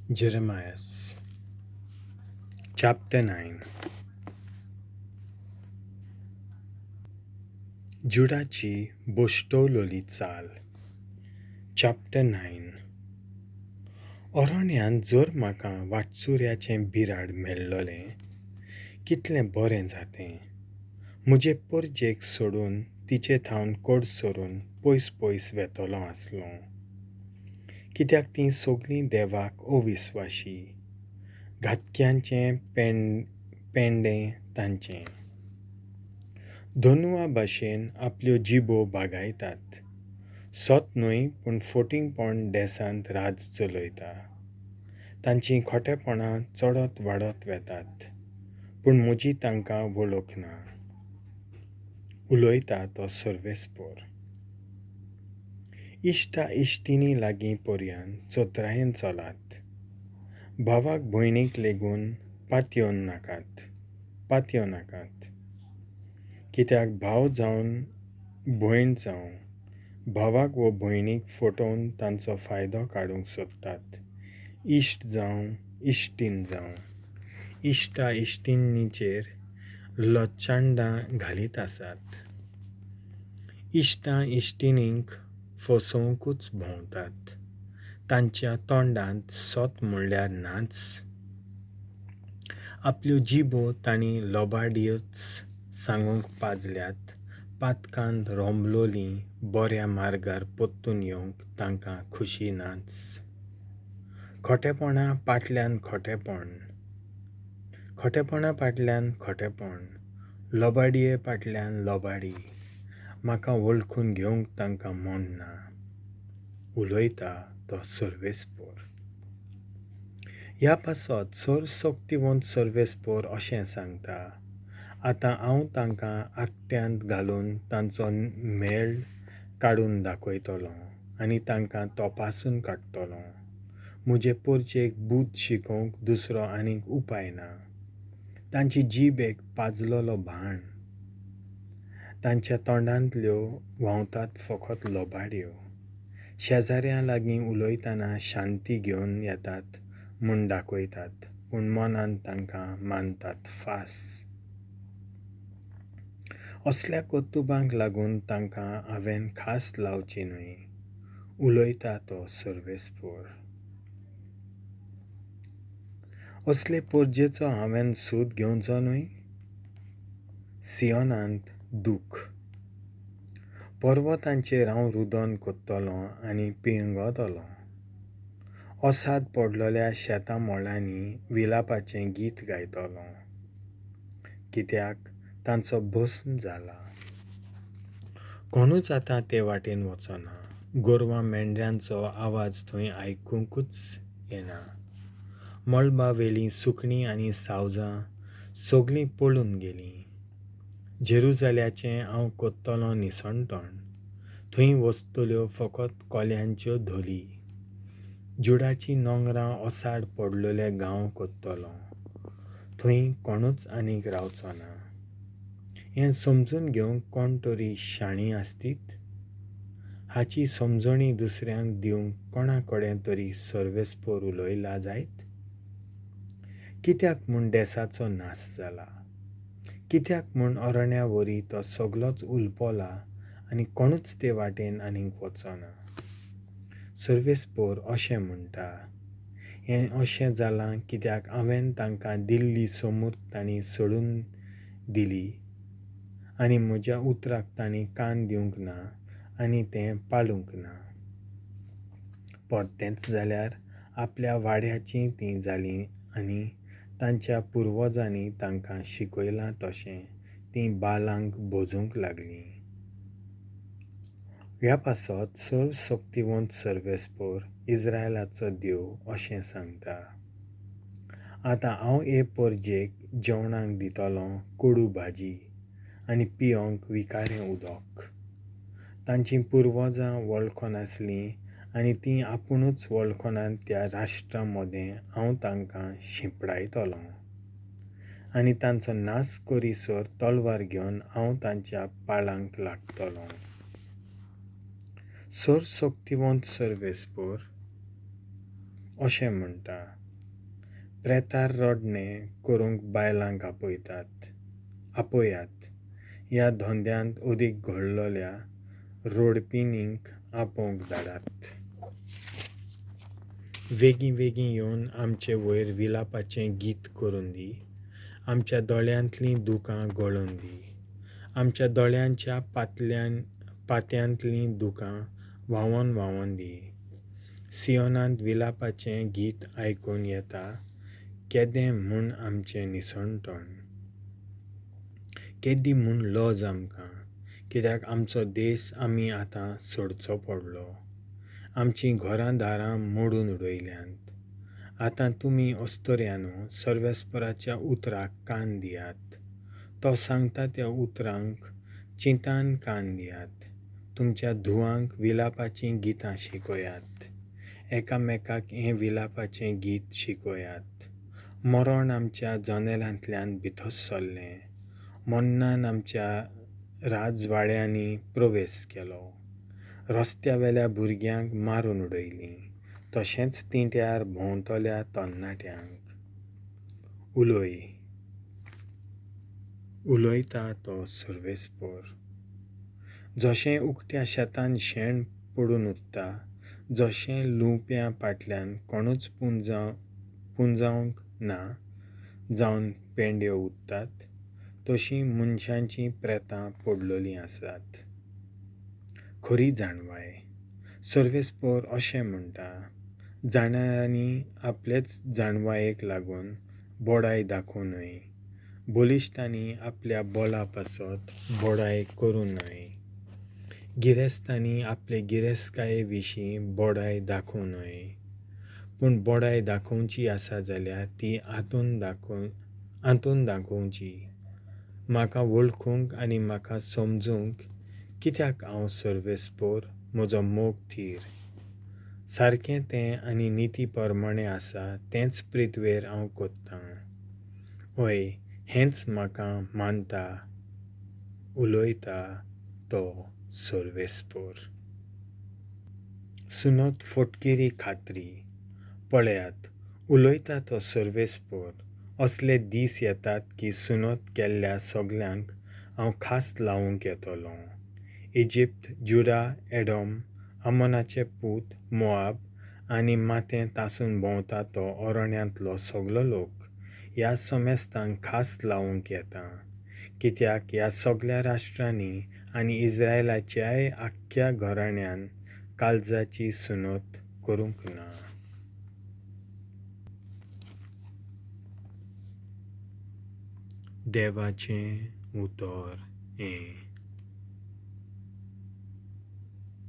Jeremias chapter 9. जुडाची बोश्टवलोली चाल. Chapter 9. अरण्यांत जर म्हाका वाटसुऱ्याचें बिराड मेळ्ळलें, कितलें बरें जातें. म्हजे परजेक सोडून तिचे थावन कोड सरून पयस पयस वेतलो आसलों. कित्याक तीं सगलीं देवाक अविस्वाशी, घातक्यांचें पेंडें तांचें. धनुआ भाशेन आपल्यो जिबो बागायतात. सत न्हय पूण फोटिंगपण देसांत राज चलयता. तांचीं खोटेपणां चडत वाडत वेतात, पूण म्हजी तांकां वळख ना. उलयता तो सर्वेस्पोर. इश्टा इश्टिणी लागीं पर्यान चत्रायेन चलात. भावाक भयणीक लेगून पातयेवन नाकात. कित्याक भाव जावन भयण जावं, भावाक वो भयणीक फटोवन तांचो फायदो काडूंक सोदतात. इश्ट जावं इश्टीन जावं, इश्टा इश्टिणीचेर लचांडां घालीत आसात. इश्टां इश्टिणींक फसोवंकूच भोंवतात. तांच्या तोंडांत सत म्हणल्यार नाच. आपल्यो जिबो तांणी लोबाडयोच सांगूंक पाजल्यात. पातकान रोंबलोलीं बऱ्या मार्गार परतून येवंक तांकां खुशी नाच. खोटेपणा पाटल्यान खोटेपण, खोटेपणा पाटल्यान खोटेपण, लोबाडये पाटल्यान लोबाडी. म्हाका वळखून घेवंक तांकां मन ना. उलयता तो सर्वेस्पोर. ह्या पासत सर्वशक्तिवंत सर्वेस्पोर अशें सांगता, आतां हांव तांकां आकट्यांत घालून तांचो मेळ काडून दाखयतलों आनी तांकां तपासून काडटलों. म्हजे परचेक बूद शिकोवंक दुसरो आनीक उपाय ना. तांची जीब एक पाजलोलो भाण. तांच्या तोंडांतल्यो व्हांवतात फकत लोबाडयो. शेजाऱ्यां लागीं उलयतना शांती घेवन येतात म्हूण दाखयतात, पूण मनान तांकां मानतात फास. असल्या कर्तुबांक लागून तांकां हांवें खास लावची न्हय. उलयता तो सर्वेस्पोर. असले परजेचो हांवें सूद घेवचो न्हय. सियोनांत दूख. पर्वतांचेर हांव रुदन करतलों आनी पिंगतलों. असाद पडलेल्या शेतां मळांनी विलापाचें गीत गायतलों. कित्याक तांचो भस्म जाला. कोणूच आतां ते वाटेन वचना. गोरवां मेंढऱ्यांचो आवाज थंय आयकुंकूच येना. मळबा वेलीं सुकणीं आनी सावजां सगलीं पळून गेलीं. जेरुजाल्याचें हांव करतलों निसणटण. थंय वसतल्यो फकत कोल्यांच्यो धोली. जुडाचीं नोंगरां ओसाड पडलेले गांव करतलों. थंय कोणूच आनीक रावचो ना. हें समजून घेवंक कोण तरी शाणी आसतीत? हाची समजणी दुसऱ्यांक दिवंक कोणा कडेन तरी सर्वेस्पोर उलयला जायत? कित्याक म्हूण देसाचो नाश जाला? कित्याक म्हूण अरण्या वरी तो सगलोच उलपला आनी कोणूच ते वाटेन आनीक वचना? सर्वेस्पोर अशें म्हणटा, हें अशें जालां कित्याक हांवें तांकां दिल्ली समूर्त तांणी सोडून दिली आनी म्हज्या उतराक तांणी कान दिवंक ना आनी तें पाळूंक ना. परतेंच जाल्यार आपल्या वाड्याचीं तीं जालीं आनी तांच्या पुर्वजांनी तांकां शिकयलां तशें तीं बालांक भजूंक लागलीं. ह्या पासत सर्वशक्तिवंत सर्वेस्पोर इस्रायलाचो देव अशें सांगता, आतां हांव हे परजेक जेवणाक दितलों कोडू भाजी आनी पियोंक विकारें उदक. तांचीं पुर्वजां वळखनासलीं आनी तीं आपुणूच वळखनात त्या राष्ट्रां मदें हांव तांकां शिंपडायतलों आनी तांचो नाश करीसर तलवार घेवन हांव तांच्या पाळांक लागतलों. सर्वशक्तिवंत सर्वेस्पोर अशें म्हणटा, प्रेतार रडणें करूंक बायलांक आपयतात आपयात, ह्या धंद्यांत अदीक घडलोल्या रोडपिणींक आपोवंक धाडात. वेगीं वेगीं येवन आमचे वयर विलापाचें गीत करून दी, आमच्या दोळ्यांतलीं दुकां गळोवन दी, आमच्या दोळ्यांच्या पातल्यान पात्यांतलीं दुकां व्हांवोन व्हांवोन दी. सियोनांत विलापाचें गीत आयकून येता, केदें म्हूण आमचें निसणटण, केदी म्हूण लज आमकां, कित्याक आमचो देस आमी आतां सोडचो पडलो, आमचीं घरां दारां मोडून उडयल्यांत. आतां तुमी अस्तोऱ्यानो सर्वेस्पराच्या उतराक कान दियात, तो सांगता त्या उतरांक चिंतान कान दियात. तुमच्या धुवांक विलापाचीं गितां शिकयात, एकामेकाक हें विलापाचें गीत शिकयात. मरण आमच्या जनेलांतल्यान भितर सरलें, मरणान आमच्या राजवाड्यांनी प्रवेश केलो, रस्त्या वेल्या भुरग्यांक मारून उडयलीं, तशेंच तिंट्यार भोंवतल्या तरणाट्यांक. उलय उलयता तो सर्वेस्पर. जशें उकत्या शेतान शेण पडून उरता, जशें लुंवप्यां फाटल्यान कोणूच पुंजावंक ना जावन पेंड्यो उरतात, तशीं मनशांचीं प्रेतां पडलोलीं आसात. खरी जाणवाय. सर्वेस्पर अशें म्हणटा, जाणाऱ्यांनी आपलेच जाणवायेक लागून बडाय दाखोवं न्हय, बलिश्टांनी आपल्या बोला पासत बडाय करूं न्हय, गिरेस्तांनी आपले गिरेस्तकाये विशीं बडाय दाखोवं न्हय. पूण बडाय दाखोवची आसा जाल्यार ती आंतून दाखोवची. म्हाका वळखूंक आनी म्हाका समजूंक, कित्याक हांव सर्वेस्पर, म्हजो मोग थीर. सारकें तें आनी निती प्रमाणें आसा तेंच पृथ्वेर हांव कोत्तां. हय, हेंच म्हाका मानता, उलयता तो सर्वेस्पर. सुनत फटकिरी खात्री. पळयात, उलयता तो सर्वेस्पर, असले दीस येतात की सुनत केल्ल्या सगल्यांक हांव खास लावूंक येतलो. इजिप्त, जुडा, एडोम, अमोनाचे पूत मोआब आनी माथें तासून भोंवता तो अरण्यांतलो सगलो लोक, ह्या समेस्तांक खास लावूंक येता. कित्याक ह्या सगल्या राष्ट्रांनी आनी इस्रायलाच्याय आख्ख्या घराण्यान काळजाची सुनत करूंक ना. देवाचें उतर हें.